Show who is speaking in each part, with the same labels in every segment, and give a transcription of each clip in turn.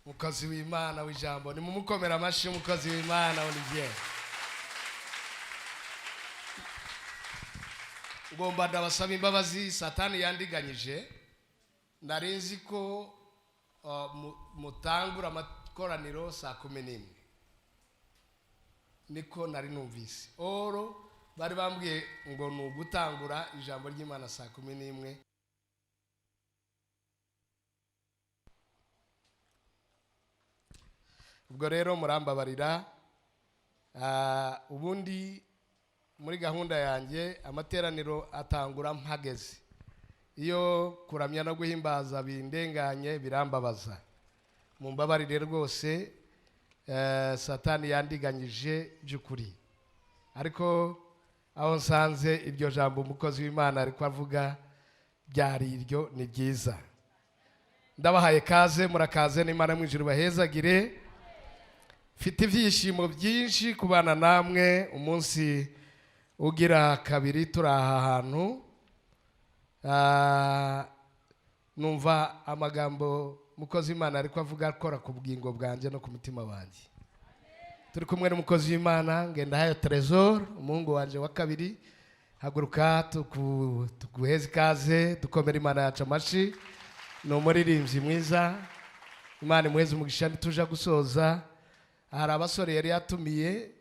Speaker 1: Umukozi w'Imana w'ijambo, nimumukomera amashyi, umukozi w'Imana Olivier. Ngomba ndabasaba imbabazi, Satani yandiganyije. Nari nzi ko mutangura amakoraniro saa 11, niko nari numvise. Oro bari bambwiye ngo ni ugutangura ijambo ry'Imana saa 11. Ubwo rero murambabarira. Ubundi muri gahunda yanjye amateraniro atangura mpageze. Iyo kuramya no guhimbaza bindenganye birambabaza, mumbabarire rwose. Satani yandiganyije by'ukuri, ariko aho nsanze iryo jambo umukozi w'Imana ariko avuga byari iryo, ni byiza. Ndabahaye kaze, murakaze n'Imana mu ijuru bahezagire. Mfite ibyishimo byinshi kubana namwe umunsi ugira kabiri turi aha hantu. Numva amagambo umukozi w'Imana ariko avuga akora ku bugingo bwanjye no ku mutima wanjye. Turi kumwe n'umukozi w'Imana Ngendahayo Tresor, umuhungu wanjye wa kabiri. Haguruka tuguheze ikaze, dukomere Imana yacu amashi. Ni umuririmbyi mwiza, Imana imuheze umugisha. Ntituja gusoza, hari abasore yari yatumiye,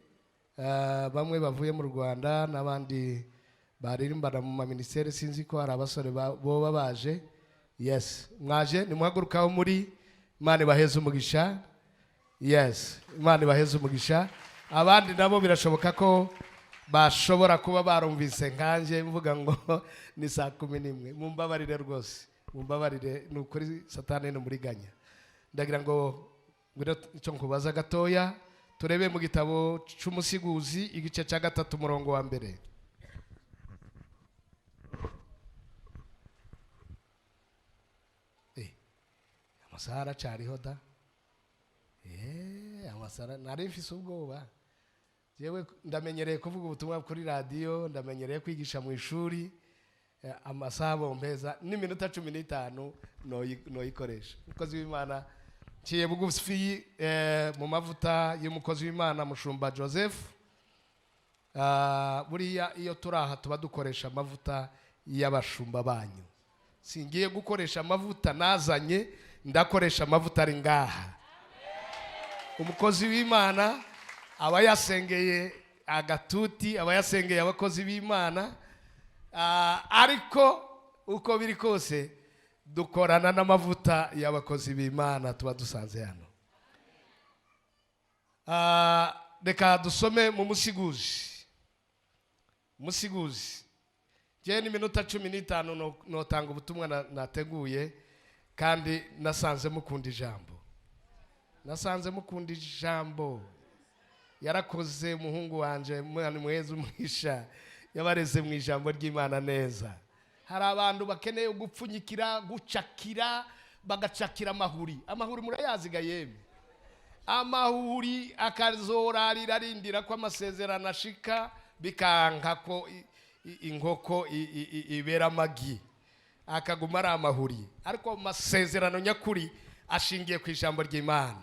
Speaker 1: bamwe bavuye mu Rwanda n'abandi baririmbana mu maminisiteri. Sinzi ko hari abasore boba baje. Yes, mwaje, nimuhagurukaho muri. Imana ibaheze umugisha. Yes, Imana ibaheze umugisha. Abandi nabo birashoboka ko bashobora kuba barumvise nkanjye mvuga ngo ni saa 11. Mumbabarire rwose, mumbabarire, ni ukuri Satani ni umuriganya. Ndagira ngo ngwino icyo nkubaza gatoya, turebe mu gitabo cy'Umusiguzi igice cya 3 umurongo wa 1. Amasaha aracariho da. Amasaha nari mfise ubwoba. Jewe ndamenyereye kuvuga ubutumwa kuri radiyo, ndamenyereye kwigisha mu ishuri. Amasaha bompeza n'iminota 15 noyikoresha. Umukozi w'Imana, nciye bugufi mu mavuta y'umukozi w'Imana Mushumba Joseph. Buriya iyo turi aha tuba dukoresha amavuta y'abashumba banyu. Singiye gukoresha amavuta nazanye, ndakoresha amavuta ari ngaha. Umukozi w'Imana aba yasengeye agatuti, aba yasengeye abakozi b'Imana. Ariko uko biri kose dukorana n'amavuta y'abakozi b'Imana tuba dusanze hano. Reka dusome mu Musiguzi. Musiguzi njyewe n'iminota 15 notanga ubutumwa nateguye, kandi nasanze mukunda ijambo, nasanze mukunda ijambo. Yarakoze umuhungu wanje, umwana mwiza umwisha, yabareze mu ijambo ry'Imana neza. Hari abantu bakeneye gupfunyikira, gucakira, bagacakira amahuri. Amahuri murayaziga yemwe. Amahuri akazorarira arindira ko amasezerano ashika, bikanka ko inkoko ibera amagi, akaguma ari amahuri. Ariko amasezerano nyakuri ashingiye ku ijambo ry'Imana.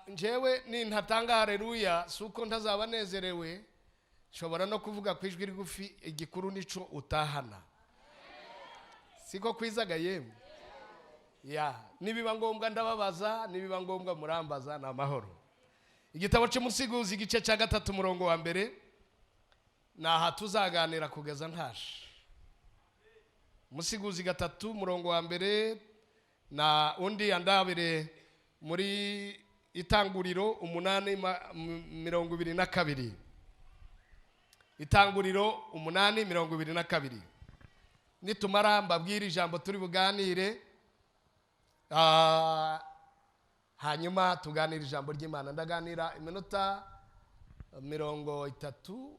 Speaker 1: Njyewe nintatanga haleluya si uko ntazaba nezerewe, nshobora no kuvuga ku ijwi rigufi, igikuru nico utahana. Siko kwizaga yemwe? Ya, nibiba ngombwa ndababaza, nibiba ngombwa murambaza, ni amahoro. Igitabo cy'Umusiguzi igice cya 3 umurongo wa 1, ni aha tuzaganira kugeza ntashe. Umusiguzi 3 umurongo wa 1, na undi andabire muri Itanguriro 8 22. Itanguriro 8 22. Nitumara mbabwire ijambo turi buganire, hanyuma tuganire ijambo ry'Imana. Ndaganira iminota 30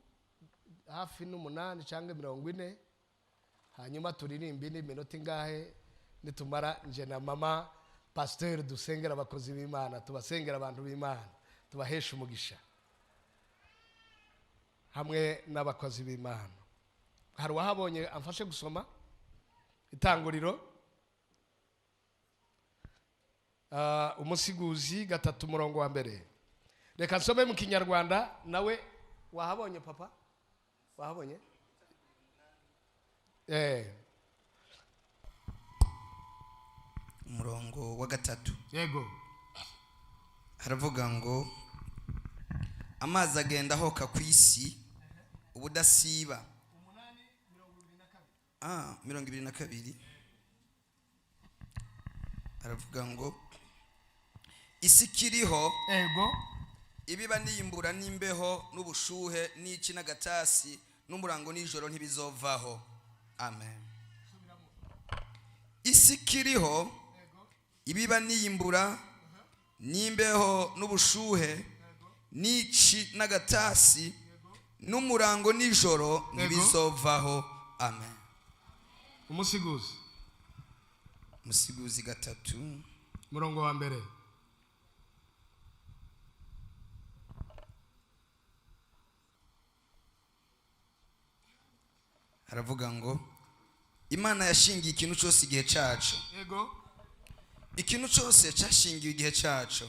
Speaker 1: hafi n'umunani cyangwa 40, hanyuma turirimbe indi minota ingahe. Nitumara nje na mama pasteur dusengera abakozi b'Imana, tubasengera abantu b'Imana, tubahesha umugisha hamwe n'abakozi b'Imana. Hari uwahabonye amfashe gusoma Itanguriro? Umusiguzi 3, umurongo wa mbere. Reka nsome mu Kinyarwanda. Nawe wahabonye, papa? Wahabonye?
Speaker 2: Umurongo wa 3.
Speaker 1: Yego.
Speaker 2: Haravuga ngo: "Amazi agenda ahoka ku isi ubudasiba." 22, haravuga ngo: "Isi ikiriho, ibiba n'iyimbura n'imbeho n'ubushuhe n'ici n'agatasi n'umurango n'ijoro ntibizovaho." Amen. Isi ikiriho, ibiba n'iyimbura n'imbeho n'ubushuhe n'ici n'agatasi n'umurango n'ijoro ntibizovaho. Amen.
Speaker 1: Umusiguzi.
Speaker 2: Musiguzi 3.
Speaker 1: Umurongo wa mbere.
Speaker 2: Haravuga ngo: "Imana yashingiye ikintu cyose igihe cyaco." Ikintu cyose cyashingiwe igihe cyaco.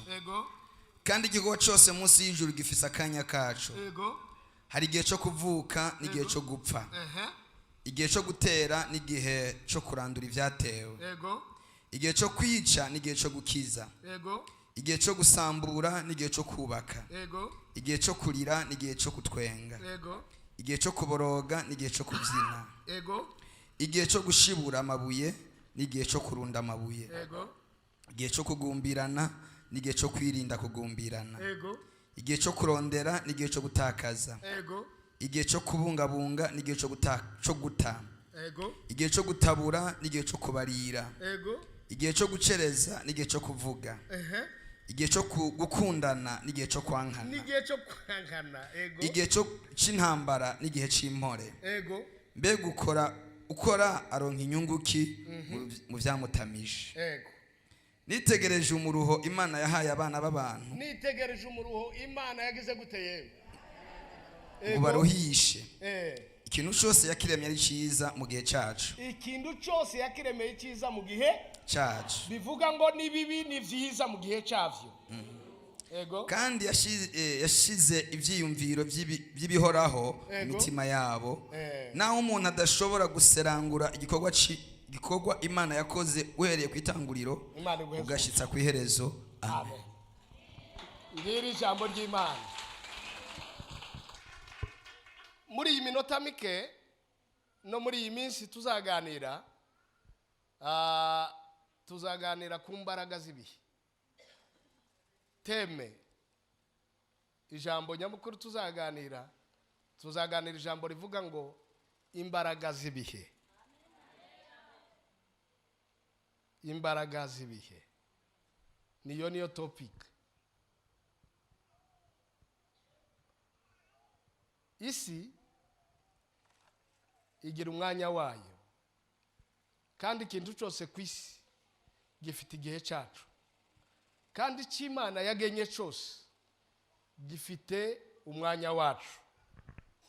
Speaker 2: Kandi igikorwa cyose munsi y'ijuru gifise akanya kaco. Hari igihe cyo kuvuka n'igihe cyo gupfa, igihe cyo gutera n'igihe cyo kurandura ibyatewe, igihe cyo kwica n'igihe cyo gukiza, igihe cyo gusambura n'igihe cyo kubaka, igihe cyo kurira n'igihe cyo kutwenga, igihe cyo kuboroga n'igihe cyo kubyina, igihe cyo gushibura amabuye n'igihe cyo kurunda amabuye, igihe cyo kugumbirana n'igihe cyo kwirinda kugumbirana, igihe cyo kurondera n'igihe cyo gutakaza, igihe cyo kubungabunga n'igihe cyo guta, igihe cyo gutabura n'igihe cyo kubarira, igihe cyo gucereza n'igihe cyo kuvuga, igihe cyo gukundana n'igihe cyo kwankana,
Speaker 1: n'igihe cyo kwankana.
Speaker 2: Igihe cyo c'intambara n'igihe c'impore. Mbega ukora ukora aronka inyungu ki mu vyamutamije? Nitegereje umuruho Imana yahaye abana b'abantu.
Speaker 1: Nitegereje umuruho Imana yagize gute yewe?
Speaker 2: Ngo baruhishe. Ikintu cyose yakiremye ari cyiza mu gihe cyacu.
Speaker 1: Ikintu cyose yakiremeye cyiza mu gihe
Speaker 2: cyacu.
Speaker 1: Bivuga ngo ni bibi ni byiza mu gihe cyabyo.
Speaker 2: Kandi yashize ibyiyumviro by'ibihoraho mu mitima yabo. Naho umuntu adashobora guserangura igikorwa Imana yakoze uhereye ku itanguriro
Speaker 1: Imana iguhe
Speaker 2: ugashyitsa ku iherezo. Amen.
Speaker 1: Amen. Ngiri ijambo ry'Imana. Muri iyi minota mike no muri iyi minsi tuzaganira ku mbaraga z'ibihe. Thème, ijambo nyamukuru tuzaganira ijambo rivuga ngo imbaraga z'ibihe. Imbaraga z'ibihe niyo topic. Isi igira umwanya wayo, kandi ikintu cyose ku isi gifite igihe cyacu, kandi icyo Imana yagenye cyose gifite umwanya wacu.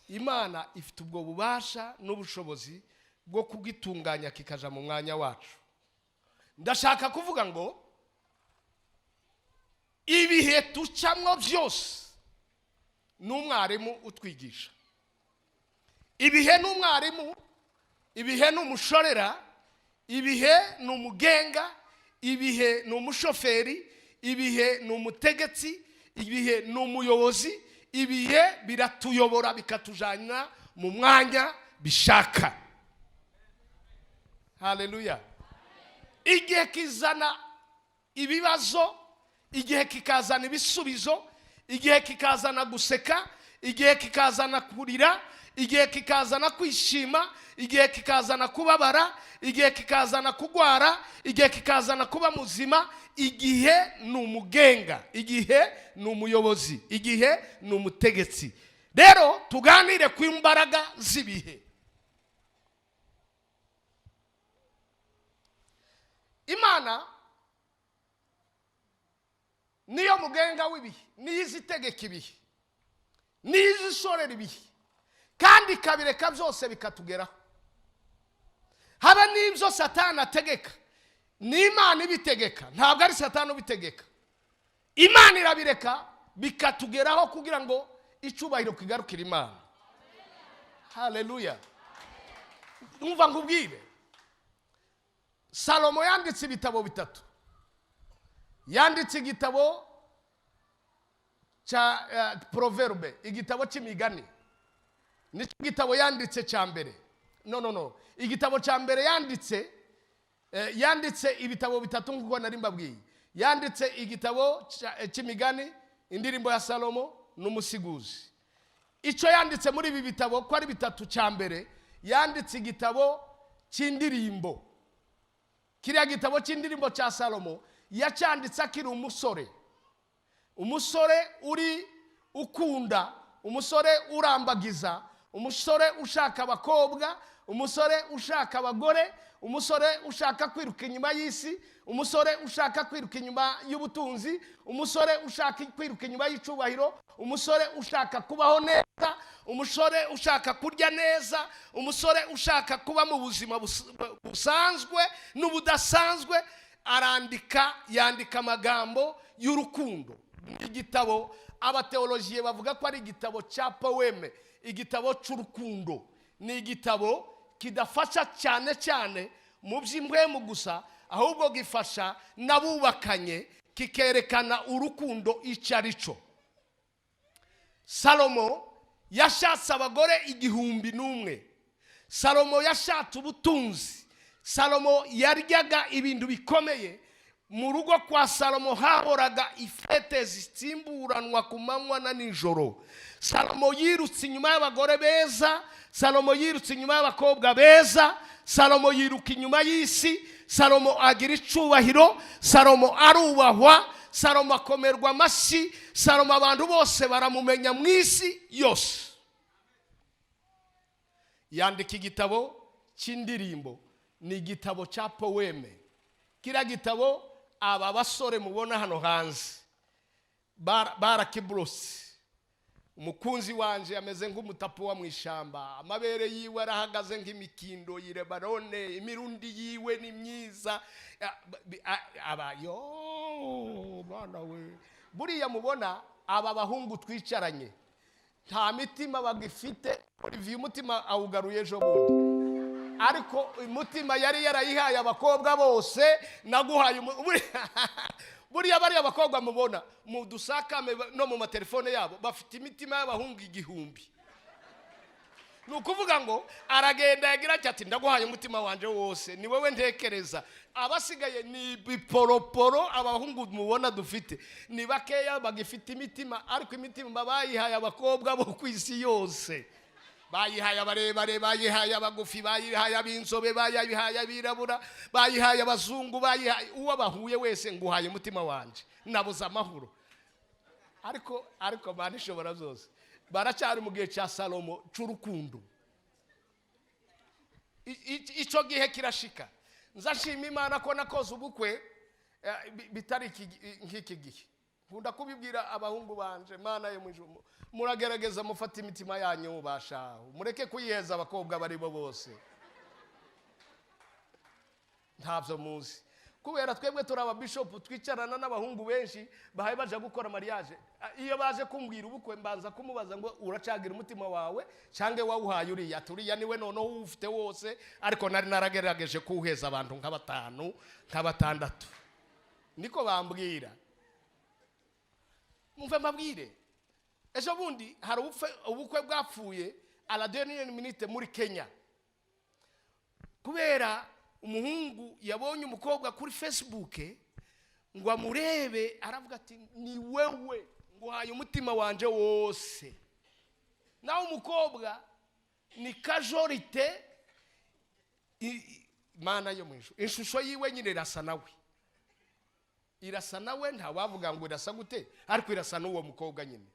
Speaker 1: Imana ifite ubwo bubasha n'ubushobozi bwo kugitunganya kikaja mu mwanya wacu. Ndashaka kuvuga ngo ibihe tucamwo byose n'umwarimu utwigisha. Ibihe n'umwarimu, ibihe n'umushorera, ibihe n'umugenga, ibihe n'umushoferi, ibihe n'umutegetsi, ibihe n'umuyobozi. Ibihe biratuyobora bikatujana mu mwanya bishaka. Haleluya. Igihe kizana ibibazo, igihe kikazana ibisubizo, igihe kikazana guseka, igihe kikazana kurira, igihe kikazana kwishima, igihe kikazana kubabara, igihe kikazana kugwara, igihe kikazana kuba muzima. Igihe ni umugenga, igihe ni umuyobozi, igihe ni umutegetsi. Rero tuganire ku imbaraga z'ibihe. Imana niyo mugenga w'ibihe, niyo izitegeka ibihe, niyo izishorera ibihe, kandi ikabireka byose bikatugeraho. Habe n'ibyo Satani ategeka. Ni Imana ibitegeka, ntabwo ari Satani ubitegeka. Imana irabireka bikatugeraho kugira ngo icyubahiro kigarukire Imana. Haleluya! Numva nkubwire, Salomo yanditse ibitabo bitatu. Yanditse igitabo cya Proverbes, igitabo cy'imigani, nicyo gitabo yanditse cya mbere. No, no, no, igitabo cya mbere yanditse, yanditse ibitabo bitatu nk'uko nari mbabwiye. Yanditse igitabo cy'imigani, Indirimbo ya Salomo n'Umusiguzi. Icyo yanditse muri ibi bitabo ko ari bitatu, cya mbere yanditse igitabo cy'indirimbo. Kiriya gitabo cy'Indirimbo cya Salomo yacyanditse akiri umusore, umusore uri ukunda, umusore urambagiza, umusore ushaka abakobwa, umusore ushaka abagore, umusore ushaka kwiruka inyuma y'isi, umusore ushaka kwiruka inyuma y'ubutunzi, umusore ushaka kwiruka inyuma y'icubahiro, umusore ushaka kubaho neza, umusore ushaka kurya neza, umusore ushaka kuba mu buzima busanzwe n'ubudasanzwe. Arandika, yandika amagambo y'urukundo. Igitabo abateolojiye bavuga ko ari igitabo cya poème, igitabo cy'urukundo. Ni igitabo kidafasha cyane cyane mu by'impwemu gusa, ahubwo gifasha n'abubakanye, kikerekana urukundo icyo ari cyo. Salomo yashatse abagore 1001. Salomo yashatse ubutunzi. Salomo yaryaga ibintu bikomeye. Mu rugo kwa Salomo hahoraga ifête zisimburanwa ku manywa na nijoro. Salomo yirutse inyuma y'abagore beza, Salomo yirutse inyuma y'abakobwa beza, Salomo yiruka inyuma y'isi. Salomo agira icubahiro, Salomo arubahwa, Salomo akomerwa amashyi, Salomo abantu bose baramumenya mu isi yose. Yandika igitabo cy'indirimbo, ni igitabo cya poème. Kiriya gitabo aba basore mubona hano hanze barakiburose. Umukunzi wanje ameze nk'umutapuwa mu ishyamba, amabere yiwe arahagaze nk'imikindo y'i Lebanone, imirundi yiwe ni myiza. Aba yo mwana we, buriya mubona aba bahungu twicaranye nta mitima bagifite. Olivier umutima awugaruye ejo bundi, ariko umutima yari yarayihaye abakobwa bose. Naguhaye buriya bariya bakobwa mubona mu dusakame no mu matelefone yabo bafite imitima y'abahungu 1000. Ni ukuvuga ngo aragenda yagira ati: "Ndaguhaye umutima wanje wose, ni wowe ntekereza." Abasigaye ni ibiporoporo. Abahungu mubona dufite ni bakeya bagifite imitima, ariko imitima bayihaye abakobwa bo ku isi yose. Bayihaye abarebare, bayihaye abagufi, bayihaye ab'inzobe, bayihaye abirabura, bayihaye abazungu, bayihaye uwo bahuye wese. "Nguhaye umutima wanje, nabuze amahoro." Ariko Mana ishobora zose, baracyari mu gihe cya Salomo cy'urukundo. Icyo gihe kirashika. Nzashima Imana ko nakoze ubukwe bitari nk'iki gihe. Nkunda kubibwira abahungu banje: "Mana yo mu ijuru, muragerageza mufate imitima yanyu mubashaho, mureke kuyiheza abakobwa bari bo bose." Ntabyo muzi, kubera twebwe turi ababishopu, twicarana n'abahungu benshi bahaye baje gukora mariage. Iyo baje kumbwira ubukwe, mbanza kumubaza ngo: "Uracagira umutima wawe cyangwa wawuhaye uriya?" Turiya niwe noneho uwufite wose, ariko nari naragerageje kuwuheza abantu nka batanu, nka batandatu, niko bambwira. Mumve mbabwire, ejo bundi hari ubukwe bwapfuye à la dernière minute muri Kenya, kubera umuhungu yabonye umukobwa kuri Facebook ngo amurebe, aravuga ati: "Ni wewe, nguhaye umutima wanje wose." Nawe umukobwa ni kajorite, Mana yo mu ijuru, ishusho yiwe nyine irasa nawe, irasa nawe. Ntawavuga ngo irasa gute, ariko irasa n'uwo mukobwa nyine.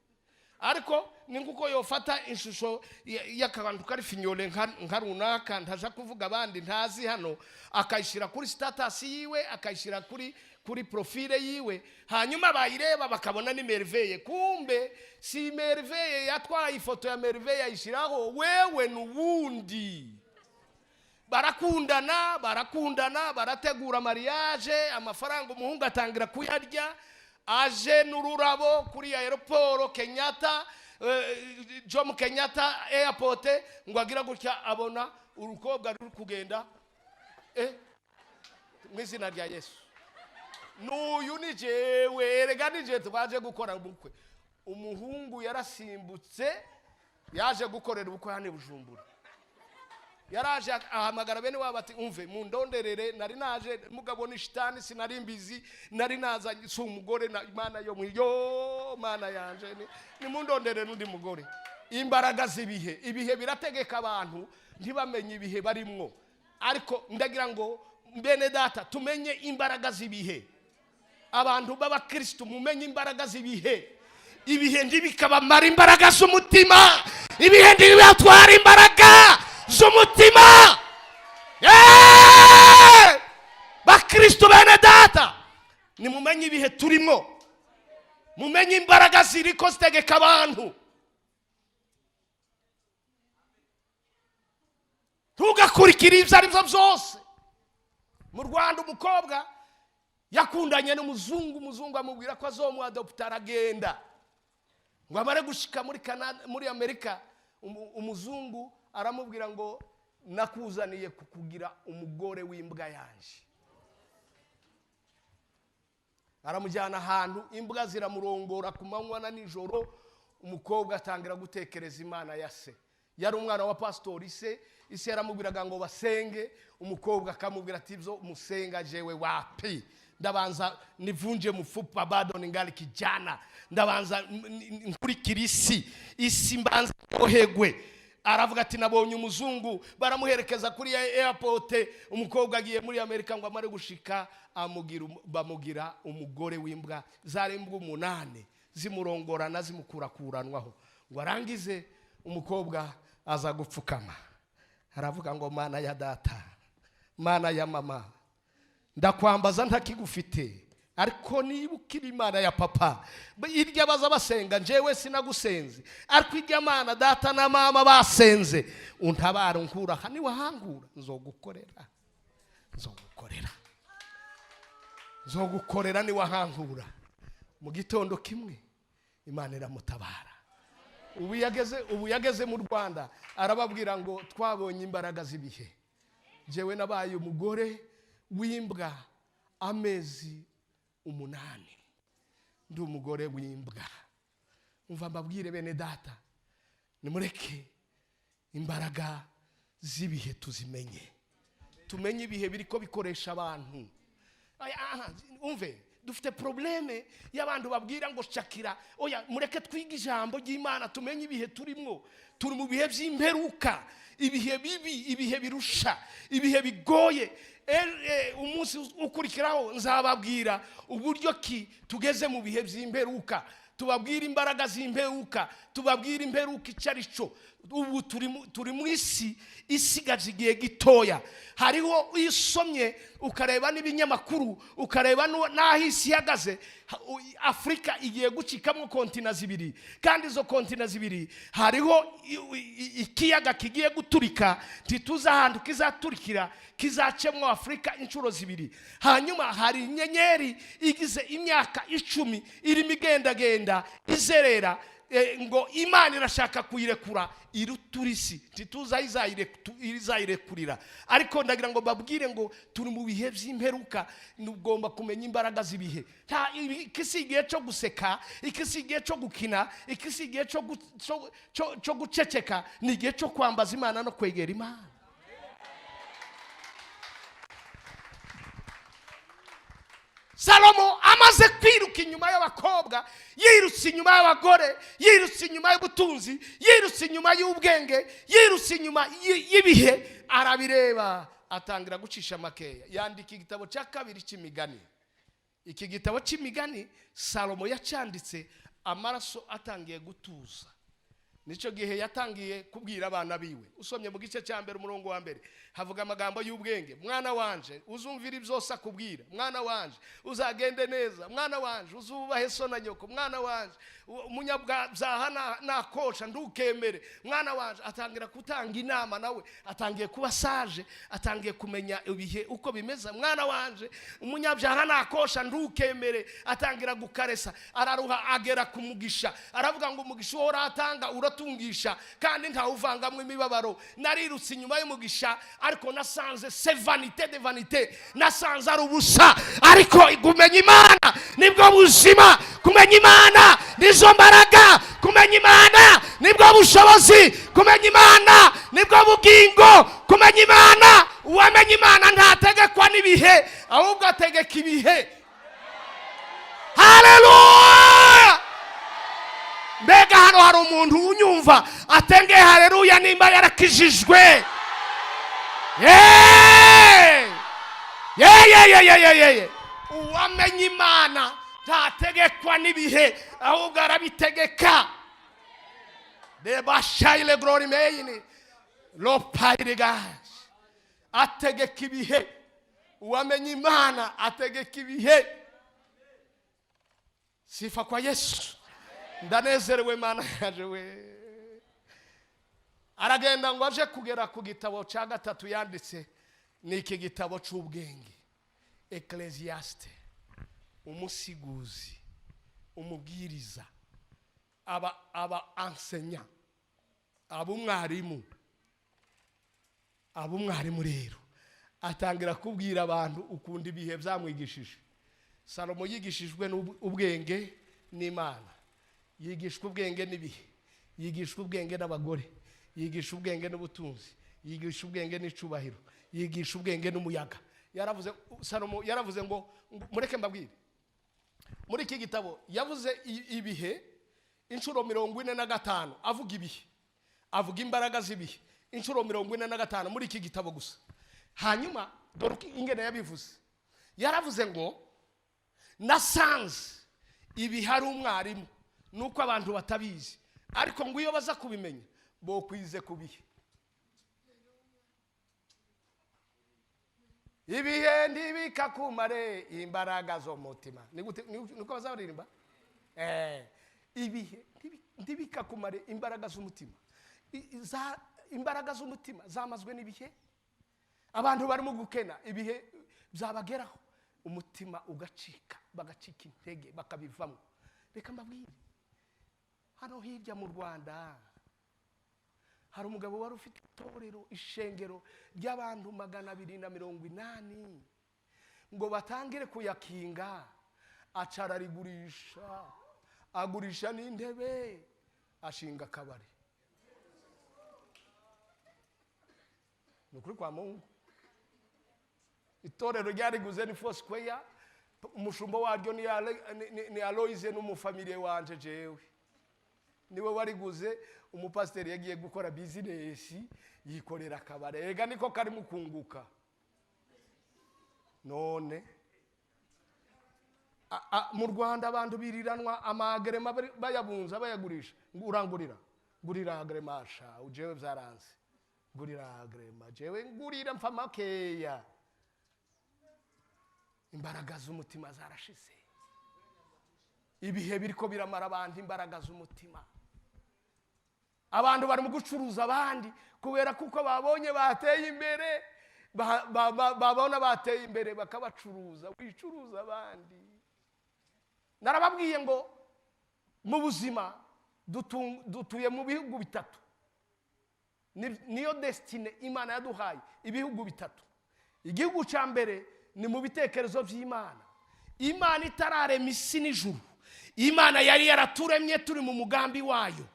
Speaker 1: Ariko ni nk'uko yofata ishusho y'akantu kari finyore nka runaka, ntaja kuvuga abandi ntazi hano, akayishyira kuri status yiwe, akayishyira kuri profile yiwe, hanyuma bayireba bakabona ni Merveille. Kumbe si Merveille, yatwaye ifoto ya Merveille ayishyiraho, wewe n'uwundi. Barakundana, barakundana, barategura mariage. Amafaranga umuhungu atangira kuyarya, aje n'ururabo kuri aéroport Kenyatta, Jomo Kenyatta Airport, ngo agira gutya abona urukobwa ruri kugenda. Mu izina rya Yesu, n'uyu ni jewe, erega ni jewe twaje gukora ubukwe. Umuhungu yarasimbutse, yaje gukorera ubukwe hano i Bujumbura. Yaraje ahamagara bene wabo ati: "Umve, mundonderere, nari naje mugabo ni shitani, sinari mbizi, nari nazanye si umugore na Imana yo mu yo Mana yanje, nimundonderere n'undi mugore." Imbaraga z'ibihe, ibihe birategeka abantu ntibamenye ibihe barimwo. Ariko ndagira ngo bene data tumenye imbaraga z'ibihe. Abantu b'abakristu, mumenye imbaraga z'ibihe. Ibihe ntibikabamara imbaraga z'umutima, ibihe ntibibatwara imbaraga z'umutima. Yeee! Bakristu bene data, nimumenye ibihe turimo, mumenye imbaraga ziriko zitegeka abantu. Ntugakurikire ibyo ari byo byose. Mu Rwanda umukobwa yakundanye n'umuzungu, umuzungu amubwira ko azomuadopta, aragenda. Ngo amare gushika muri Canada, muri Amerika, umuzungu aramubwira ngo: "Nakuzaniye kukugira umugore w'imbwa yanje." Aramujyana ahantu imbwa ziramurongora ku manywa na nijoro. Umukobwa atangira gutekereza Imana ya se. Yari umwana wa pasitori. Se isi yaramubwiraga ngo basenge, umukobwa akamubwira ati: "Ibyo musenga jewe wapi, ndabanza nivunje mfupa, bado ningali kijana, ndabanza nkurikira isi, isi mbanza yohegwe." Aravuga ati: "Nabonye umuzungu." Baramuherekeza kuri airport, umukobwa agiye muri Amerika. Ngo amare gushika bamugira umugore w'imbwa. Zari imbwa 8 zimurongorana, zimukurakuranwaho. Ngo arangize, umukobwa aza gupfukama, aravuga ngo: "Mana ya data, Mana ya mama, ndakwambaza ntakigufite, ariko niba ukiri Imana ya papa, irya baza basenga njyewe sinagusenze, ariko irya Mana data na mama basenze, untabara unkura aha. Niwahangura nzogukorera, nzogukorera, nzogukorera niwahankura." Mu gitondo kimwe Imana iramutabara. Ubu yageze mu Rwanda, arababwira ngo: "Twabonye imbaraga z'ibihe. Njyewe nabaye umugore w'imbwa amezi 8, ndi umugore w'imbwa." Umva mbabwire bene data, nimureke imbaraga z'ibihe tuzimenye, tumenye ibihe biri ko bikoresha abantu. Aya, aha, umve, dufite problème y'abantu babwira ngo shakira. Oya, mureke twige ijambo ry'Imana, tumenye ibihe turimo. Turi mu bihe by'imperuka, ibihe bibi, ibihe birusha, ibihe bigoye. Umunsi ukurikiraho nzababwira uburyo ki tugeze mu bihe by'imperuka, tubabwire imbaraga z'imperuka, tubabwire imperuka icyo ari cyo. Ubu turi mu isi isigaje igihe gitoya. Hariho iyo usomye ukareba n'ibinyamakuru, ukareba n'aho isi ihagaze, Afurika igiye gucikamo continent zibiri, kandi izo continent zibiri hariho ikiyaga kigiye guturika, ntituzi ahantu kizaturikira, kizacemwo Afurika inshuro zibiri. Hanyuma hari inyenyeri igize imyaka 10 irimo igendagenda izerera, ngo Imana irashaka kuyirekura iruturisi, ntituzi aho izayirekurira. Ariko ndagira ngo mbabwire ngo turi mu bihe by'imperuka, ugomba kumenya imbaraga z'ibihe. Iki si igihe cyo guseka, iki si igihe cyo gukina, iki si igihe cyo guceceka, ni igihe cyo kwambaza Imana no kwegera Imana. Salomo amaze kwiruka inyuma y'abakobwa, yirutse inyuma y'abagore, yirutse inyuma y'ubutunzi, yirutse inyuma y'ubwenge, yirutse inyuma y'ibihe, arabireba, atangira gucisha makeya, yandika igitabo cya kabiri cy'Imigani. Iki gitabo cy'Imigani Salomo yacyanditse amaraso atangiye gutuza. Nicyo gihe yatangiye kubwira abana biwe. Usomye mu gice cya mbere, umurongo wa mbere, havuga amagambo y'ubwenge: "Mwana wanje, uzumvira ibyose akubwira. Mwana wanje, uzagende neza. Mwana wanje, uzubahe so na nyoko. Mwana wanje, umunyabyaha nakosha ntukemere. Mwana wanje." Atangira gutanga inama, nawe atangiye kuba sage, atangiye kumenya ibihe uko bimeze. "Mwana wanje, umunyabyaha nakosha ntukemere." Atangira gukaresa, araruha, agera ku mugisha. Aravuga ngo: "Umugisha uhora atanga uratungisha, kandi ntawuvangamwo imibabaro. Narirutse inyuma y'umugisha, ariko nasanze c'est vanité de vanité, nasanze ari ubusa. Ariko kumenya Imana nibwo buzima, kumenya Imana nizo mbaraga, kumenya Imana nibwo bushobozi, kumenya Imana nibwo bugingo." Kumenya Imana, uwamenya Imana ntategekwa n'ibihe, ahubwo ategeka ibihe. Haleluya! Mbega hano hari umuntu unyumva atengeye haleluya nimba yarakijijwe? Yeee! Yeyeyeyeyeye! Uwamenye Imana ntategekwa n'ibihe, ahubwo arabitegeka. Debashayile glory meyini lopayirigazi. Ategeka ibihe. Uwamenye Imana ategeka ibihe. Sifa kwa Yesu! Ndanezerewe, Mana yaje we. Aragenda ngo aje kugera ku gitabo cya gatatu yanditse, ni iki gitabo cy'ubwenge, Ecclésiaste. Umusiguzi, umubwiriza, aba enseignant, aba umwarimu. Aba umwarimu rero, atangira kubwira abantu ukunda ibihe byamwigishije. Salomo yigishijwe ubwenge n'Imana, yigishwa ubwenge n'ibihe, yigishwa ubwenge n'abagore, yigisha ubwenge n'ubutunzi, yigisha ubwenge n'icubahiro, yigisha ubwenge n'umuyaga. Yaravuze, Salomo yaravuze ngo mureke mbabwire, muri iki gitabo yavuze ibihe inshuro 45. Avuga ibihe, avuga imbaraga z'ibihe inshuro 45 muri iki gitabo gusa. Hanyuma dore uko ingene yabivuze. Yaravuze ngo: "Nasanze ibihe ari umwarimu, nuko abantu batabizi, ariko ngo iyo baza kubimenya bokwize ku bihe." Ibihe ntibikakumare imbaraga z'umutima. Ni gute? Niko bazaririmba. Ibihe ntibikakumare imbaraga z'umutima. Imbaraga z'umutima zamazwe n'ibihe. Abantu barimo gukena, ibihe byabageraho umutima ugacika, bagacika intege, bakabivamo. Reka mbabwire, hano hirya mu Rwanda hari umugabo wari ufite itorero, ishengero ry'abantu 280. Ngo batangire kuyakinga, aca ararigurisha, agurisha n'intebe, ashinga akabari. Ni ukuri kwa Mungu. Itorero ryariguze ni Foursquare, umushumba waryo ni Aloise, n'umufamiliye wanje jewe, niwe wariguze. Umupasiteri yagiye gukora business, yikorera akabari. Ega niko karimo kunguka. None mu Rwanda abantu biriranwa ama agrément, bayabunza, bayagurisha, ngo urangurira, ngurira agrément sha, jewe byaranze, ngurira agrément, jewe ngurira mfa makeya. Imbaraga z'umutima zarashize. Ibihe biriko biramara abantu imbaraga z'umutima. Abantu bari mu gucuruza abandi kubera kuko babonye bateye imbere, babona bateye imbere bakabacuruza. Wicuruza abandi. Narababwiye ngo mu buzima dutuye mu bihugu bitatu. Niyo destinée Imana yaduhaye, ibihugu bitatu. Igihugu cya mbere ni mu bitekerezo by'Imana. Imana itararema isi n'ijuru, Imana yari yaraturemye, turi mu mugambi wayo.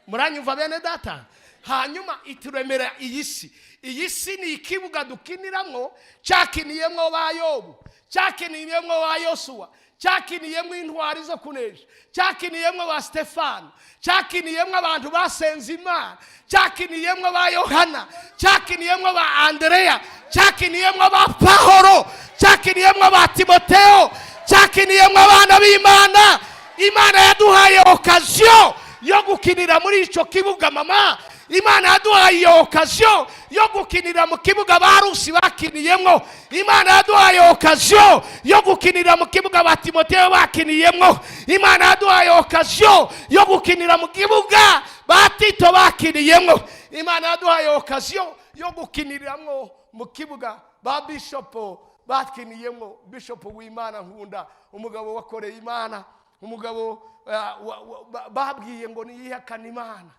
Speaker 1: Muranyumva, bene Data? Hanyuma ituremera iyi si. Iyi si ni ikibuga dukiniramo, cyakiniyemo ba Yobu, cyakiniyemo ba Yosuwa, cyakiniyemo intwari zo kunesha, cyakiniyemo ba Stefano, cyakiniyemo abantu basenze Imana, cyakiniyemo ba Yohana, cyakiniyemo ba Andereya, cyakiniyemo ba Pahoro, cyakiniyemo ba Timoteo, cyakiniyemo abana b'Imana. Imana yaduhaye occasion. yo gukinira muri icyo kibuga. Mama, Imana yaduhaye iyo occasion yo gukinira mu kibuga ba Rusi bakiniyemo. Imana yaduhaye occasion yo gukinira mu kibuga ba Timoteyo bakiniyemo. Imana yaduhaye occasion yo gukinira mu kibuga ba Tito bakiniyemo. Imana yaduhaye occasion yo gukiniramo mu kibuga ba bishopo bakiniyemo. Bishopo w'Imana nkunda, umugabo wakoreye Imana, umugabo babwiye ngo niyihakane Imana,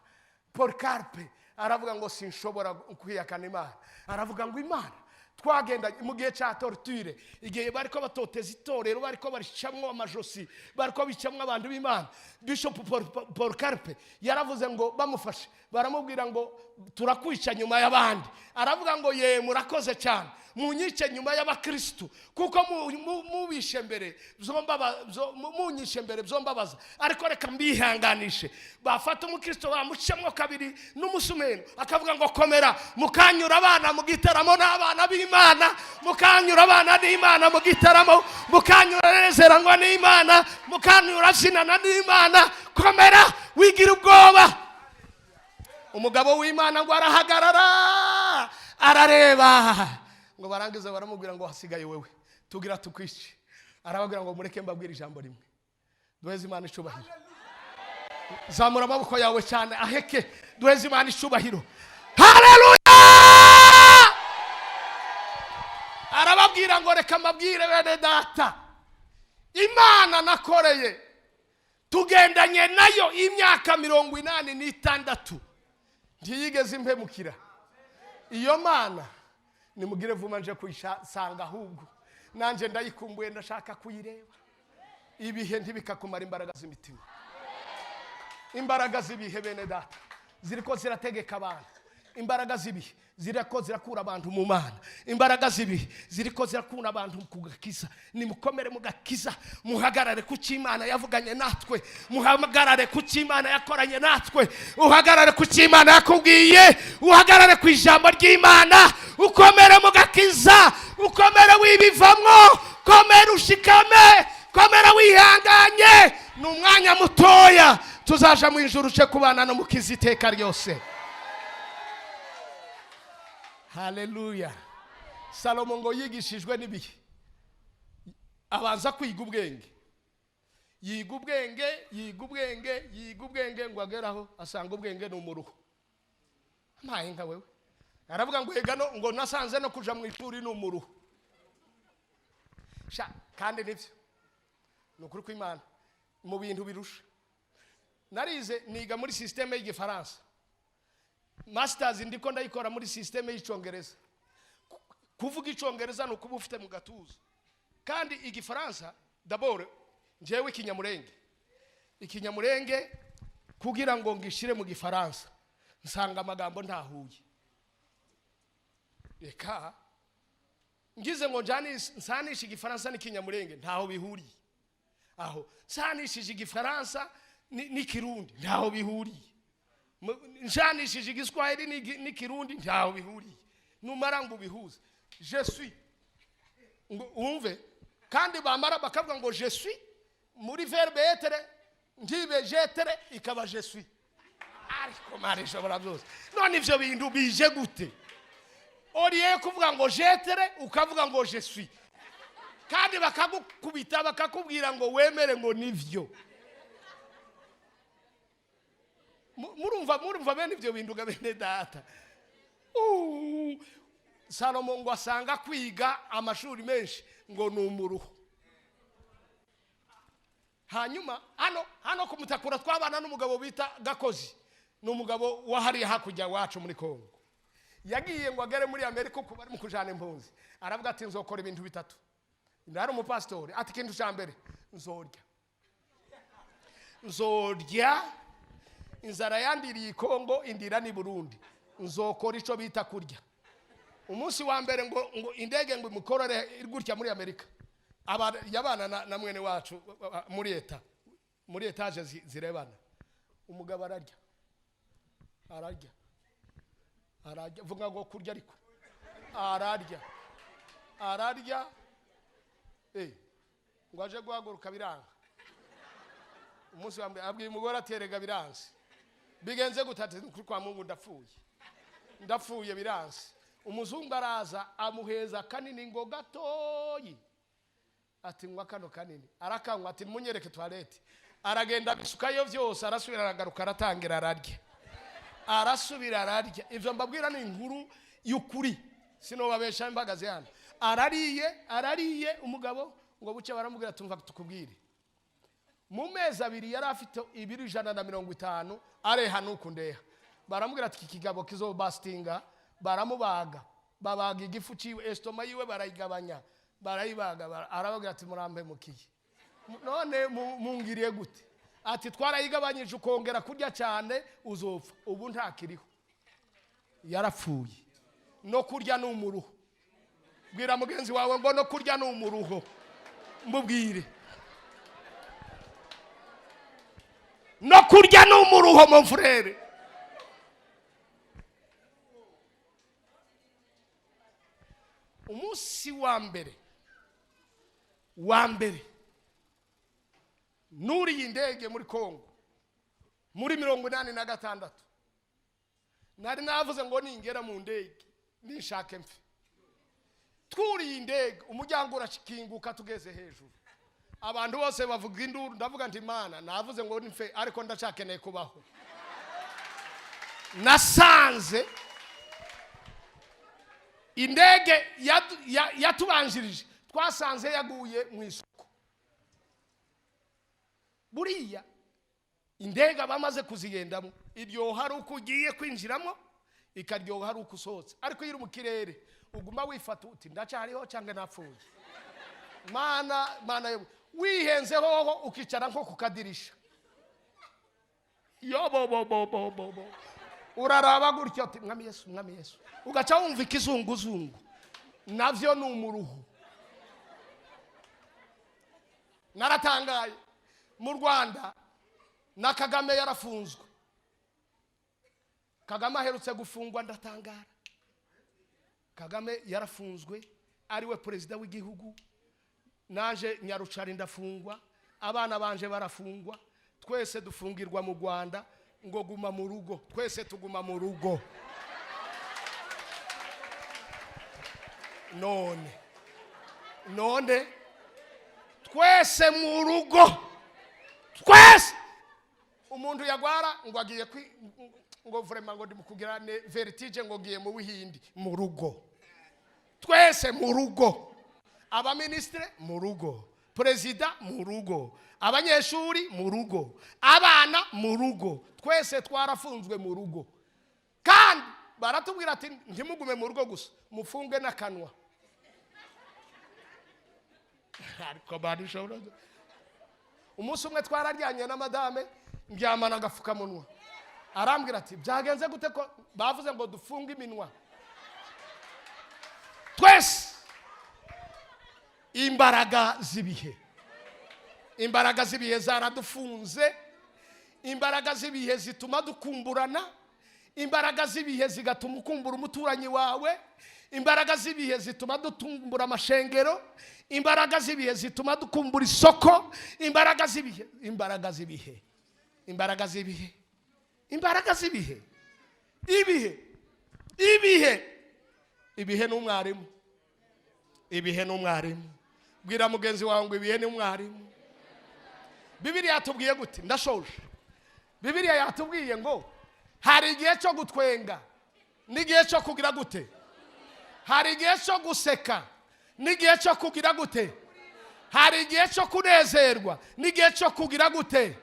Speaker 1: Polycarpe, aravuga ngo sinshobora kwihakana Imana. Aravuga ngo Imana twagenda mu gihe cya torture, igihe bariko batoteza itorero, bariko baricamwo amajosi, bariko bicamwo abantu b'Imana, Bishop Polycarpe yaravuze ngo bamufashe baramubwira ngo turakwica nyuma y'abandi. Aravuga ngo ye, murakoze cyane, munyice nyuma y'abakristu, kuko mubishe mbere munyishe mbere byombabaza, ariko reka mbihanganishe. Bafata umukristo bamucamwo kabiri n'umusumeno, akavuga ngo komera, mukanyura abana mu gitaramo n'abana b'Imana, mukanyura abana n'Imana mu gitaramo, mukanyura nezerangwa n'Imana, mukanyura zinana n'Imana. Komera, wigira ubwoba. Umugabo w'Imana ngo arahagarara arareba, ngo barangize baramubwira ngo hasigaye wewe, tugira tukwice. Arababwira ngo mureke mbabwire ijambo rimwe. Duheze Imana icubahiro. Zamura amaboko yawe cyane aheke, duheze Imana icubahiro. Haleluya! Arababwira ngo reka mbabwire bene data, Imana nakoreye tugendanye nayo imyaka 86, ntiyigeze impemukira. Iyo Mana nimugire vuba nje kuyisanga, ahubwo nanjye ndayikumbuye, ndashaka kuyireba. Ibihe ntibikakumara imbaraga z'imitima. Imbaraga z'ibihe, bene data, ziriko zirategeka abantu. Imbaraga z'ibihe ziriko zirakura abantu mu Mana. Imbaraga z'ibihe ziriko zirakura abantu ku gakiza. Nimukomere mu gakiza, muhagarare ku cy'Imana yavuganye natwe, muhagarare ku cy'Imana yakoranye natwe, uhagarare ku cy'Imana yakubwiye, uhagarare ku ijambo ry'Imana, ukomere mu gakiza, ukomere wibivamwo, komera ushikame, komera wihanganye. Ni umwanya mutoya, tuzaja mu ijuru uje kubana no mukiza iteka ryose. Haleluya! Salomo ngo yigishijwe n'ibihe, abanza kwiga ubwenge, yiga ubwenge, yiga ubwenge, yiga ubwenge, ngo ageraho asanga ubwenge ni umuruho. Mpaye nka wewe, aravuga ngo ega no ngo nasanze no kuja mu ishuri ni umuruho. Sha, kandi nivyo, ni ukuri kw'Imana, mu bintu birusha narize, niga muri système y'Igifaransa, masters ndiko ndayikora muri système y'Icongereza. Kuvuga Icongereza ni ukuba ufite mu gatuza kandi Igifaransa. D'abord njyewe Ikinyamurenge kugira ngo ngishire mu Gifaransa, nsanga amagambo ntahuye. Reka ngize ngo njani nsanishe Igifaransa n'Ikinyamurenge, ntaho bihuriye. Aho nsanishije Igifaransa n'Ikirundi, ntaho bihuriye. Nsanishije Igiswahili n'Ikirundi, ntaho bihuriye. Numara ngo ubihuze, je suis, ngo umve, kandi bamara bakavuga ngo je suis muri verbe être, ntibe j'être, ikaba je suis. Ariko mara ishobora byose. None ivyo bintu bije gute? Oriye kuvuga ngo j'être, ukavuga ngo je suis, kandi bakagukubita bakakubwira ngo wemere ngo nivyo. Murumva bene ivyo bintu ga bene data? Salomo ngo asanga kwiga amashuri menshi ngo ni umuruho. Hanyuma hano kumutakura twabana n'umugabo bita Gakozi, ni umugabo wahariye hakurya wacu muri Kongo. Yagiye ngo agere muri Amerika uko bari mu kujana impunzi, aravuga ati nzokora ibintu bitatu. Ndari umupasitori, ati ikintu cya mbere nzorya, nzorya inzara yandiriye i Kongo indira ni Burundi, nzokora ico bita kurya. Umunsi wa mbere ngo indege ngo imukorore gutya muri Amerika, yabana na mwene wacu muri eta, muri étage zirebana. Umugabo ararya, ararya, ararya, vuga ngo kurya, ariko ararya, ararya, ngo aje guhaguruka biranga. Umunsi wa mbere abwiye umugore ati erega biranze. Bigenze gute? Ati: "Kuri kwa Mungu ndapfuye, ndapfuye, biranse." Umuzungu araza amuheza kanini ngo gatoyi, ati: "Nywa kano kanini." Arakanywa, ati: "Munyereke toilette." Aragenda abisukayo byose, arasubira aragaruka, aratangira ararya, arasubira ararya. Ibyo mbabwira ni inkuru y'ukuri, sinobabesha mbagaze hano. Arariye, arariye umugabo ngo buce, baramubwira: "Tumva tukubwire." Mu mezi 2 yari afite ibiro 150, areha nuku ndeha. Baramubwira ati: "Iki kigabo kizobasitinga." Baramubaga, babaga igifu ciwe, estomac yiwe barayigabanya, barayibaga. Arababwira ati: "Murampemukiye, none mungiriye gute?" Ati: "Twarayigabanyije, ukongera kurya cyane uzopfa." Ubu ntakiriho, yarapfuye. No kurya ni umuruho. Bwira mugenzi wawe ngo: "No kurya ni umuruho." Mubwire: "No kurya ni umuruho, mon frère." Umunsi wa mbere wa mbere nuriye indege muri Kongo muri 86, nari navuze ngo ningera mu ndege nishake mfe. Twuriye indege, umuryango urakinguka, tugeze hejuru abantu bose bavuga induru. Ndavuga nti: "Mana, navuze ngo nipfe, ariko ndacyakeneye kubaho." Nasanze indege yatubanjirije, twasanze yaguye mu isoko. Buriya indege bamaze kuzigendamo, iryoha ari uko ugiye kwinjiramo, ikaryoha ari uko usohotse. Ariko iyo uri mu kirere uguma wifata uti: "Ndacyariho cyangwa napfuye? Mana, Mana!" Yewe, wihenze hoho ukicara nko ku kadirisha, yobobobobobobo, uraraba gutya uti: "Mwami Yesu, Mwami Yesu!" Ugaca wumva ikizunguzungu. Navyo ni umuruho. Naratangaye, mu Rwanda na Kagame yarafunzwe. Kagame aherutse gufungwa, ndatangara. Kagame yarafunzwe ariwe perezida w'igihugu. Naje Nyarucari ndafungwa, abana banje barafungwa, twese dufungirwa mu Rwanda ngo guma mu rugo. Twese tuguma mu rugo. None none twese mu rugo, twese. Umuntu yagwara ngo agiye ngo vraiment ngo ndi kugira vertige, ngo ngiye mu Buhindi. Mu rugo, twese mu rugo. Abaminisitiri mu rugo, perezida mu rugo, abanyeshuri mu rugo, abana mu rugo, twese twarafunzwe mu rugo. Kandi baratubwira ati: "Ntimugume mu rugo gusa, mufunge n'akanwa." Ariko barishobora. Umunsi umwe twararyanye na madame, ndyamana agapfukamunwa. Arambwira ati: "Byagenze gute ko bavuze ngo dufunge iminwa twese?" Imbaraga z'ibihe, imbaraga z'ibihe zaradufunze. Imbaraga z'ibihe zituma dukumburana. Imbaraga z'ibihe zigatuma ukumbura umuturanyi wawe. Imbaraga z'ibihe zituma dutumbura amashengero. Imbaraga z'ibihe zituma dukumbura isoko. Imbaraga z'ibihe, imbaraga z'ibihe, imbaraga z'ibihe, imbaraga z'ibihe. Ibihe, ibihe, ibihe ni umwarimu. Ibihe ni umwarimu. Bwira mugenzi wawe ngo: "Ibihe ni umwarimu." Bibiliya yatubwiye gute? Ndashoje. Bibiliya yatubwiye ngo hari igihe cyo gutwenga n'igihe cyo kugira gute? Hari igihe cyo guseka n'igihe cyo kugira gute? Hari igihe cyo kunezerwa n'igihe cyo kugira gute?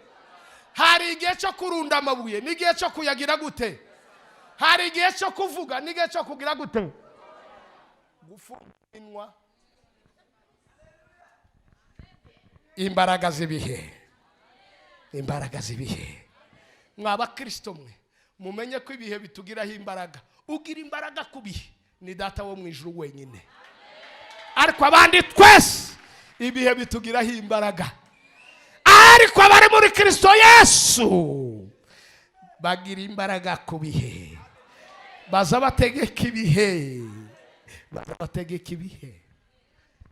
Speaker 1: Hari igihe cyo kurunda amabuye n'igihe cyo kuyagira gute? Hari igihe cyo kuvuga n'igihe cyo kugira gute? Gufunga iminwa. Imbaraga z'ibihe, imbaraga z'ibihe. Mwa bakristo mwe, mumenye ko ibihe bitugiraho imbaraga. Ugira imbaraga ku bihe ni Data wo mu ijuru wenyine, ariko abandi twese ibihe bitugiraho imbaraga. Ariko abari muri Kristo Yesu bagira imbaraga ku bihe. Baza bategeka ibihe, baza bategeka ibihe.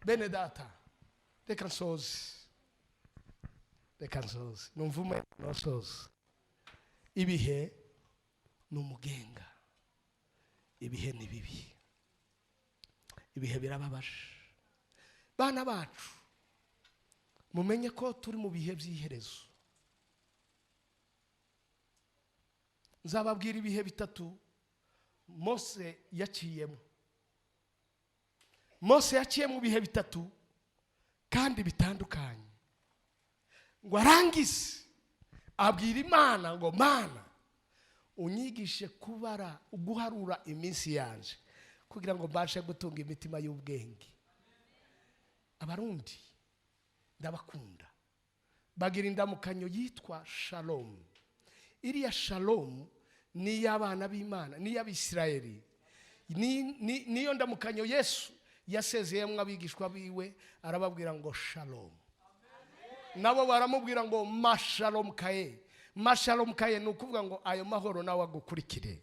Speaker 1: Bene Data, reka nsoze, reka nsoze. Numva umwe nosoza. Ibihe ni umugenga, ibihe ni bibi, ibihe birababaje. Bana bacu, mumenye ko turi mu bihe by'iherezo. Nzababwira ibihe bitatu Mose yaciyemo. Mose yaciye mu bihe bitatu kandi bitandukanye, ngo arangize abwira Imana ngo: "Mana, unyigishe kubara, guharura iminsi yanje, kugira ngo mbashe gutunga imitima y'ubwenge." Abarundi ndabakunda, bagira indamukanyo yitwa shalom. Iriya shalom ni iy'abana b'Imana, ni iy'Abisirayeli. Niyo ndamukanyo Yesu yasezeyemo abigishwa biwe, arababwira ngo shalom, nabo baramubwira ngo mashalom kaye. Mashalom kaye ni ukuvuga ngo ayo mahoro nawe agukurikire.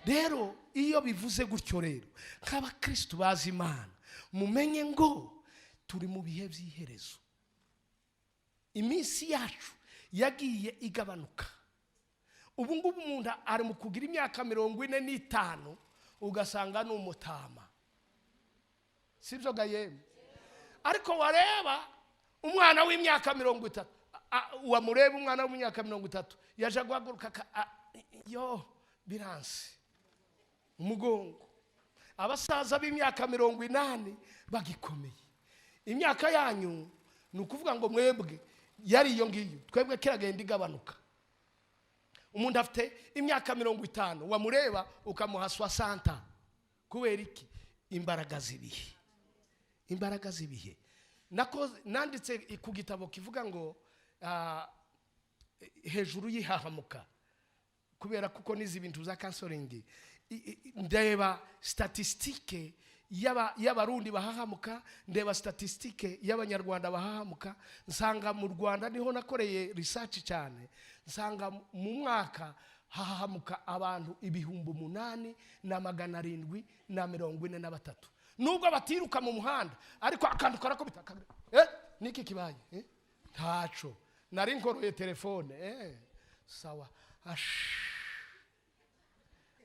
Speaker 1: Rero iyo bivuze gutyo rero, nk'abakristu bazi Imana, mumenye ngo turi mu bihe by'iherezo. Iminsi yacu yagiye igabanuka. Ubu ngubu umuntu ari mu kugira imyaka 45, ugasanga ni umutama, sibyo ga yemwe? Ariko wareba umwana w'imyaka 30, wamureba umwana w'imyaka 30 yaje guhaguruka, yo biranse umugongo. Abasaza b'imyaka 80 bagikomeye. Imyaka yanyu ni ukuvuga ngo mwebwe yari iyo ngiyo, twebwe kiragenda igabanuka. Umuntu afite imyaka 50, wamureba ukamuha 60. Kubera iki? Imbaraga z'ibihe, imbaraga z'ibihe. Nanditse ku gitabo kivuga ngo hejuru y'ihahamuka, kubera kuko nizi ibintu za counseling, ndeba statistique y'Abarundi bahahamuka, ndeba statistique y'Abanyarwanda bahahamuka, nsanga mu Rwanda niho nakoreye research cyane, nsanga mu mwaka hahamuka abantu 8743, nubwo batiruka mu muhanda, ariko akantu karakubita, niki kibaye? Ntaco, nari nkoroye telefone. Sawa. Ash.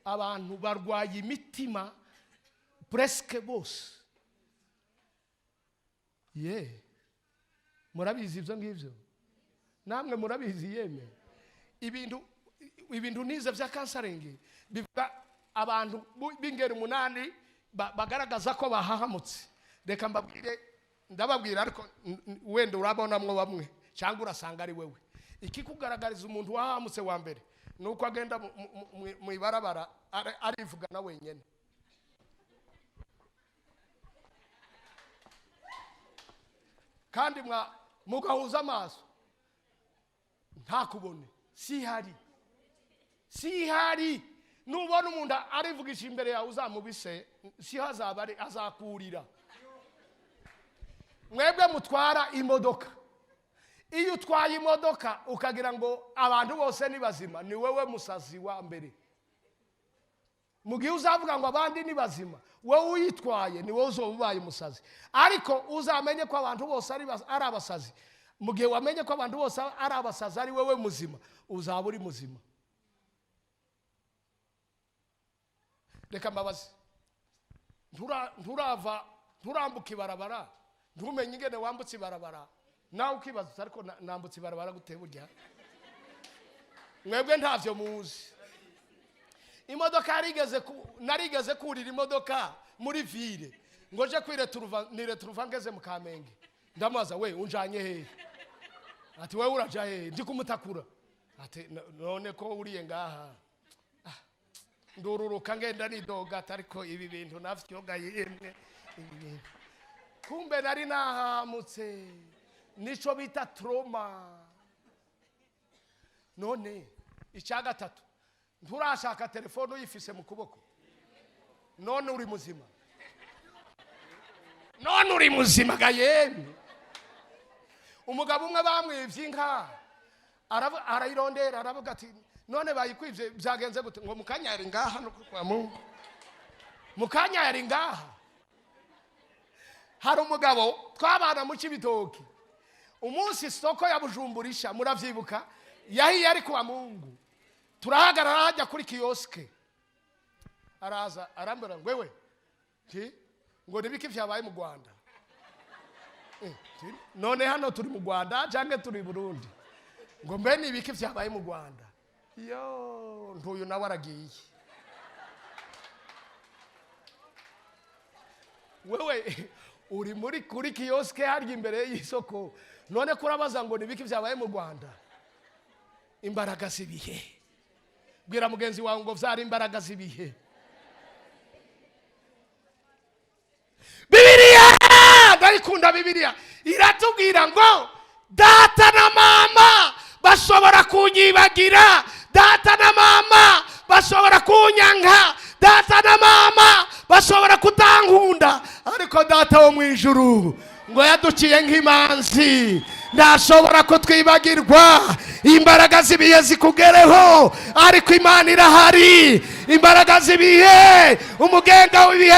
Speaker 1: Abantu barwaye imitima presque bose. Ye, murabizi ibyo ngibyo, namwe murabizi yemwe. Ibintu nize bya counseling bivuga abantu b'ingeri umunani bagaragaza ko bahahamutse. Reka mbabwire, ndababwira, ariko wenda urabonamwo bamwe cyangwa urasanga ari wewe. Ikikugaragariza umuntu wahahamutse wa mbere ni uko agenda mu ibarabara arivugana wenyine. Kandi mugahuza amaso ntakubone, sihari, sihari. Nubona umuntu arivugisha imbere yawe, uzamubise, siho azaba ari, azakurira. Mwebwe mutwara imodoka, iyo utwaye imodoka ukagira ngo abantu bose ni bazima, ni wowe musazi wa mbere. Mu gihe uzavuga ngo abandi ni bazima, wowe uyitwaye ni wowe uzoba ubaye umusazi. Ariko uzamenye ko abantu bose ari abasazi. Mu gihe wamenye ko abantu bose ari abasazi, ari wowe muzima, uzaba uri muzima. Reka mbabaze, nturambuka ibarabara, ntumenye ingene wambutse ibarabara, nawe ukibaza uti ariko nambutse ibarabara gute burya? Mwebwe ntavyo muzi. Imodoka narigeze kurira imodoka muri ville ngo nje kwireturuva, nireturuva ngeze mu Kamenge. Ndamubaza: "We unjanye hehe?" Ati: "Wewe uraja hehe?" Ndi kumutakura. Ati: "None ko uriye ngaha?" Ndururuka ngenda nidoga, ati ariko ibi bintu navyo ga yemwe, ibi bintu. Kumbe nari nahamutse, nico bita trauma. None icya gatatu, nturashaka telefone uyifise mu kuboko, none uri muzima? None uri muzima ga yemwe? Umugabo umwe bamwivye inka, arayirondera, aravuga ati: "None bayikwivye byagenze gute?" Ngo mukanya yari ngaha, no kwa Mungu mukanya yari ngaha. Hari umugabo twabana mu Cibitoki, umunsi isoko ya Bujumbura isha, muravyibuka, yahiye ari kwa Mungu. Turahagarara hajya kuri kiosque, araza arambwira ngo: "Wewe nti ngo nibiki vyabaye mu Rwanda?" Nti, "None hano turi mu Rwanda cyangwa turi i Burundi?" Ngo: "Mbe nibiki vyabaye mu Rwanda?" Yo, ntuyu nawe aragiye. Wewe uri muri kuri kiosque harya imbere y'isoko, none kurabaza ngo nibiki vyabaye mu Rwanda? Imbaraga z'ibihe. Bwira mugenzi wawe ngo vyari imbaraga z'ibihe. Bibiliya ndayikunda. Bibiliya iratubwira ngo data na mama bashobora kunyibagira, data na mama bashobora kunyanka, data na mama bashobora kutankunda, ariko Data wo mu ijuru ngo yaduciye nk'imanzi, ntashobora kutwibagirwa. Imbaraga z'ibihe zikugereho, ariko Imana irahari. Imbaraga z'ibihe, umugenga w'ibihe.